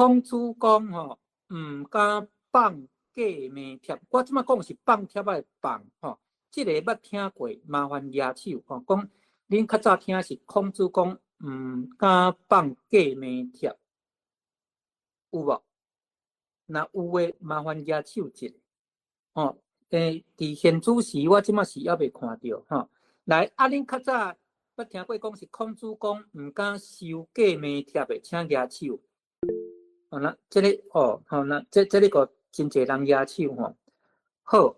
孔子講吼，毋敢放過暝帖。我這擺講是放帖仔的放吼，這个捌聽過，麻煩舉手吼。講恁較早聽是孔子講毋敢放過暝帖，有無？若有的，麻煩舉手一下。吼，佇現主時我這擺是猶未看著吼。來，啊，恁較早捌聽過講是孔子講毋敢收過暝帖的，請舉手。哦，那這个哦，吼，那這个真濟人舉手吼。好，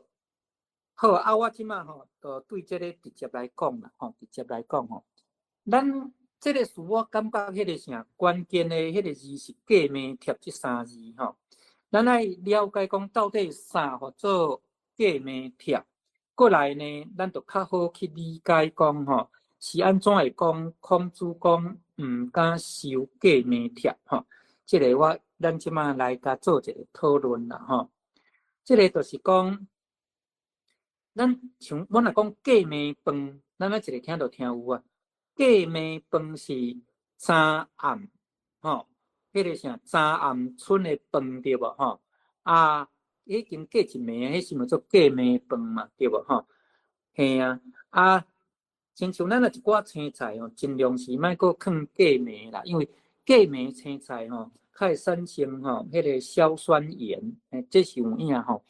好啊，我這擺吼，就對這个直接來講啦，吼，直接來講吼，咱這个事我感覺彼个啥關鍵的彼个字是過暝帖這三字吼。咱愛了解講到底啥號做過暝帖，過來呢，咱就較好去理解講吼，是按怎會講孔子講毋敢收過暝帖吼。這个我咱這擺來共做一个討論啦吼。這个就是講，咱像阮若講過暝飯，咱若一个聽就聽有啊。過暝飯是早暗吼，彼个啥早暗賰的飯對無吼？啊，已經過一暝，彼是毋做過暝飯嘛對無吼？嘿啊，啊，親像咱若一寡青菜吼，盡量是莫閣囥過暝啦，因為過暝青菜吼，較會產生吼彼个硝酸鹽，這是有影吼，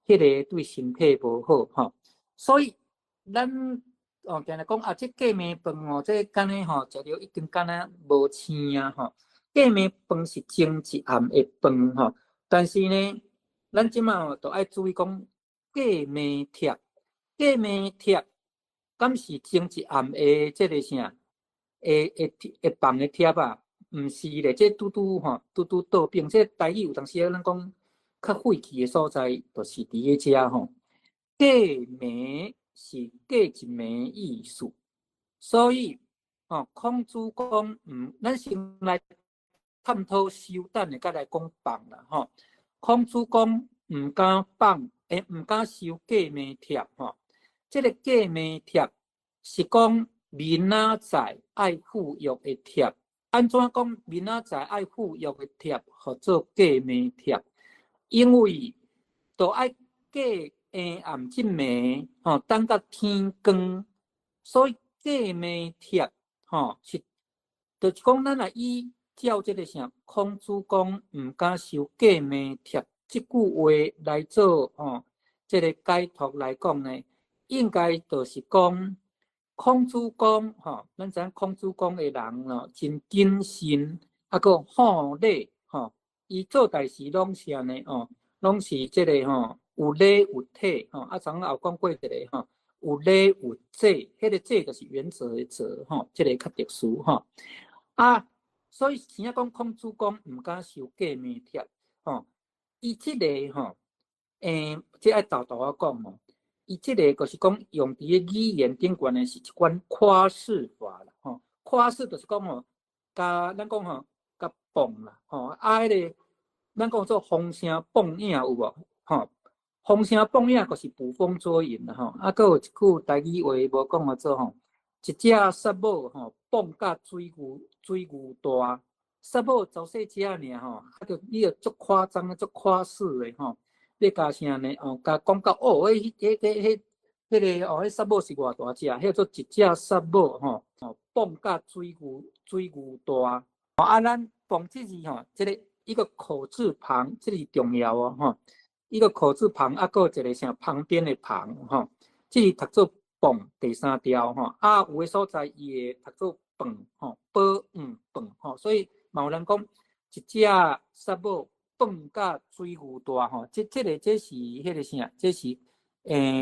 彼个對身體無好吼。所以咱哦，定定講啊，這過暝飯哦，這敢若吼食著已經敢若無瀳啊吼。過暝飯是前一暗的飯吼，但是呢，咱這擺吼，就愛注意講過暝帖，過暝帖敢是前一暗的這个啥，會放的帖啊？毋是咧，這拄拄吼，拄拄倒反。這台語有當時咱講較晦氣的所在，就是佇咧遮吼。過暝是過一暝意思，所以吼，孔子講，咱先來探討收，等下閣來講放啦吼。孔子講毋敢放，毋敢收過暝帖吼。這个過暝帖是講明仔載愛赴約的帖。按怎講明仔載愛赴約的帖，號做過暝帖？因為都愛過下暗這暝，吼，等到天光，所以過暝帖，吼，是，就是講咱若依照這个啥，孔子講毋敢收過暝帖這句話來做吼，這个解讀來講呢，應該就是講孔子講吼，咱知影孔子講的人咯，真謹慎，啊，閣好禮吼，伊做代誌攏是按呢哦，攏是這个吼有禮有體吼，啊，昨昏也有講過一個吼，有禮有節，彼个節就是原則的則吼，這个較特殊吼。啊，所以聽講孔子講毋敢收過暝帖吼，伊這个吼，這愛沓沓仔講吼。伊這个就是講用佇个語言頂懸的是一款誇飾法啦，吼，誇飾就是講吼，共咱講吼，共磅啦，吼，啊，彼个咱講做風聲報影有無？吼，風聲報影就是捕風捉影啦，吼，啊，閣有一句台語話無講號做吼，一隻虱母吼，磅甲水牛大，虱母走細隻爾吼，啊，就你著足誇張足誇飾的吼。你共啥呢？哦，共講到哦，彼、彼、彼、彼、彼个哦，彼虱母是偌大隻？彼做一隻虱母吼，哦，磅甲水牛大。啊，咱磅這字吼，這个一個口字旁，這是重要哦，吼。一個口字旁，啊，閣一個啥旁邊的旁，吼，這是讀做磅第三調吼。啊，有的所在伊會讀做磅，吼，波磅，吼，所以嘛有人講一隻虱母磅甲水牛大吼，這个這是彼个啥？這是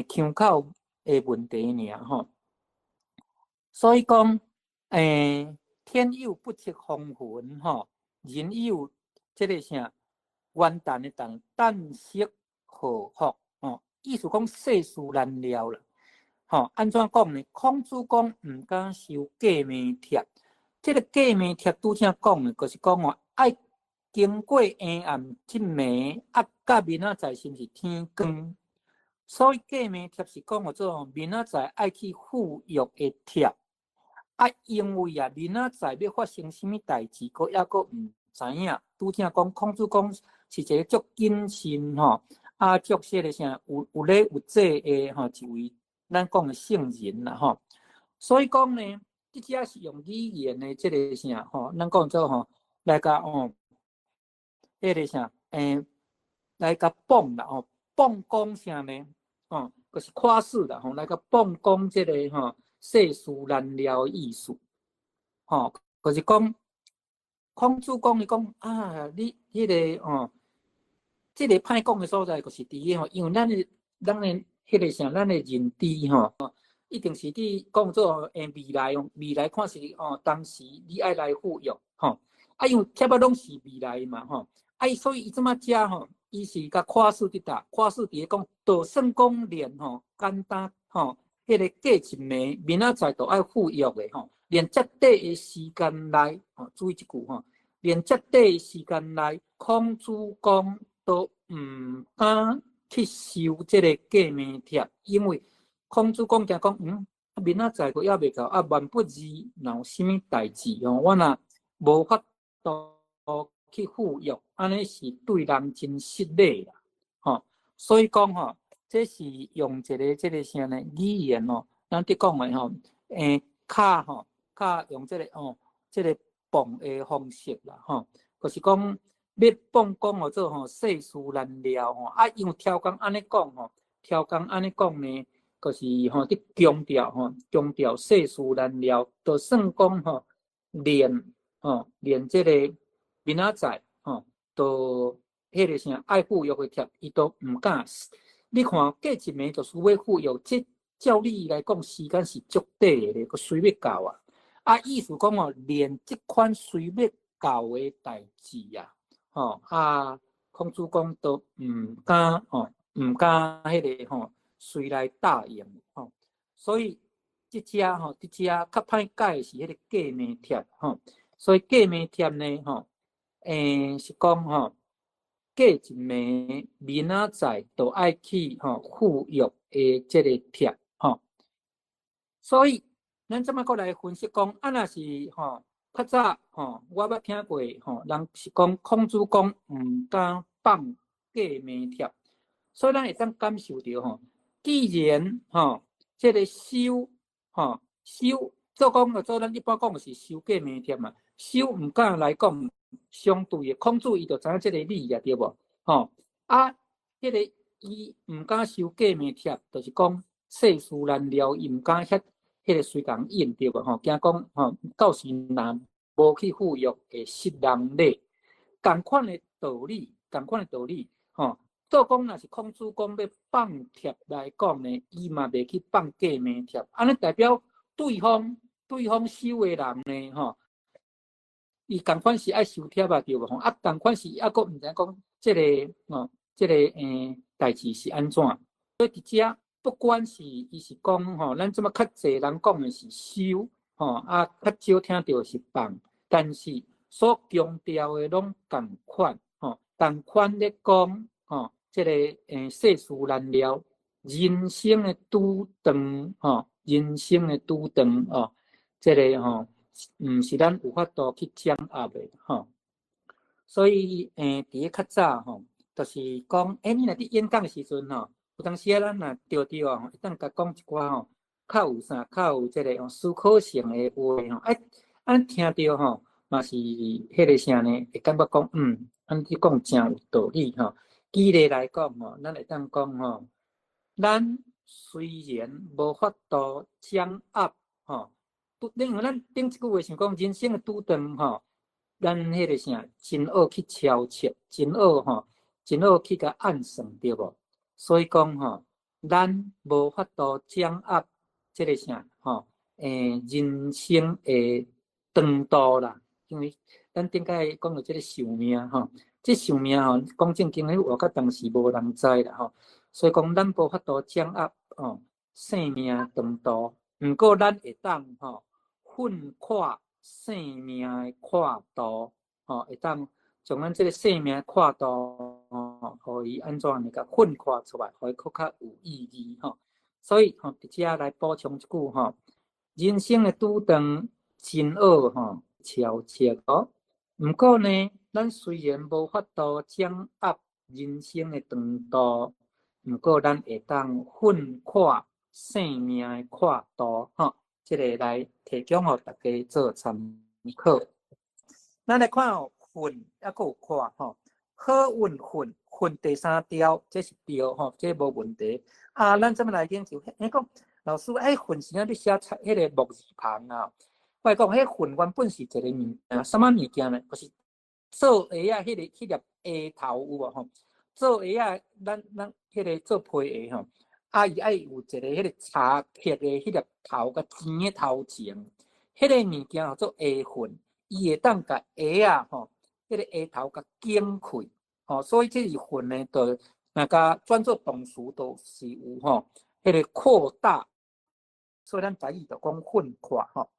腔口的問題爾吼。所以講，天有不測風雲吼，人有這个啥元旦的旦，旦夕禍福吼，意思講世事難料啦。吼，按怎講呢？孔子講毋敢收過暝帖，這个過暝帖拄才講的，就是講哦，愛經過下暗這暝，啊，到明仔載是毋是天光？所以過暝帖是講號做明仔載愛去赴約的帖。啊，因為啊，明仔載欲發生啥物代誌，閣猶閣毋知影，拄聽講孔子講是一個足謹慎吼，啊足說個啥有禮有節的吼一位咱講的聖人啦吼。所以講呢，這遮是用語言的這個啥吼，咱講做吼來共哦，彼個啥來共謗啦吼，謗講啥呢？吼，就是誇飾啦吼，來共謗講這個吼世事難料的意思，吼，就是講孔子講伊講啊，你彼個吼，這個歹講的所在，就是佇個吼，因為咱的彼個啥，咱的認知吼，一定是佇講做未來哦，未來看是哦，當時你愛來赴約吼，啊，因為帖仔攏是未來嘛吼，啊，所以伊這馬遮吼，伊是共誇飾佇佗，誇飾佇咧講，就算講連吼簡單吼，彼個過一暝明仔載就愛赴約的吼，連遮短的時間內吼，注意這句吼，連遮短的時間內，孔子講都毋敢去收這個過暝帖，因為孔子講驚講，明仔載閣猶未到，啊，萬不二若有啥物代誌吼，我若無法度去赴約，按呢是對人真失禮啦，吼。所以講吼，這是用一個這個啥呢語言哦，咱佇講的吼，較吼，較用這個哦，這個謗的方式啦，吼，就是講欲謗講號做吼世事難料吼，啊，因為超工按呢講吼，超工按呢講呢，就是吼佇強調吼，強調世事難料，就算講吼，連吼連這個明仔載吼，都彼個啥愛赴約的帖，伊都毋敢。你看過一暝就是欲赴約，這照理來講時間是足短的咧，閣隨欲到啊。啊，意思講吼，連這款隨欲到的代誌啊，吼啊，孔子講都毋敢吼，毋敢彼個吼隨來答應吼。所以這遮吼，這遮較歹解的是彼個過暝帖吼。所以過暝帖呢吼，是講吼，過一暝明仔載就愛去吼赴約的這個帖吼。所以咱這擺閣來分析講，啊，若是吼較早吼，我捌聽過吼，人是講孔子講毋敢放過暝帖，所以咱會當感受著吼，既然吼這個收吼收，做講就做咱一般講的是收過暝帖嘛，收毋敢來講，相對的孔子伊就知影這個理啊，對無？吼啊，彼個伊毋敢收過暝帖，就是講世事難料，伊毋敢遐彼個隨共應對無？吼，驚講吼到時若無去赴約會失人禮。仝款的道理，仝款的道理，吼，做講若是孔子講欲放帖來講呢，伊嘛袂去放過暝帖，按呢代表對方收的人呢，吼，伊仝款是愛收帖啊，對無？吼，啊，仝款是猶閣毋知影講這個吼，這個代誌是按怎？所以佇遮不管是伊是講吼，咱這馬較濟人講的是收，吼，啊，較少聽著是放，但是所強調的攏仝款，吼，仝款咧講，吼，這個世事難料，人生的拄長，吼，人生的拄長，哦，這個吼，毋是咱有法度去掌握的，吼。所以，佇咧較早吼，就是講，你若佇演講的時陣吼，有當時啊，咱若著著啊，會當共講一寡吼，較有啥，較有這個思考性的話吼，啊，按聽著吼，嘛是彼個啥呢？會感覺講，按你講誠有道理吼。舉例來講吼，咱會當講吼，咱雖然無法度掌握吼，因為咱頂一句話想講，人生的拄長吼，咱彼個啥，真好去超測，真好吼，真好去共按算，對無？所以講吼，咱無法度掌握這個啥吼，人生的長度啦，因為咱頂擺講著這個壽命吼，這壽命吼，講正經的活到當時無人知啦吼，所以講咱無法度掌握吼生命長度，毋過咱會當吼訓闊生命的闊度，吼，會當將咱這個生命的闊度吼，予伊按怎呢？共訓闊出來，予伊閣較有意義吼。所以吼，佇遮來補充一句吼，人生的拄長真好吼，超測哦。毋過呢，咱雖然無法度掌握人生的長度，毋過咱會當奮闊生命的闊度，吼，這个來提供予大家做參考。咱來看哦，奮抑閣有闊吼，好運奮，奮第三調，這是對吼，這無問題。啊，咱這麼來研究，彼講老師，彼奮是按咧寫彼个木字旁啊？我講，彼奮原本是一個物件，啥物物件呢？就是做鞋仔彼个彼粒鞋頭有無吼？做鞋仔，咱彼个做皮鞋吼，啊伊愛有一个彼个柴刻的彼粒頭佮尖的頭前，彼个物件叫做鞋奮，伊會當共鞋仔吼，彼个鞋頭共剪開，吼，所以這是奮呢，就若共轉做動詞，就是有吼，彼个擴大，所以咱台語就講奮闊吼。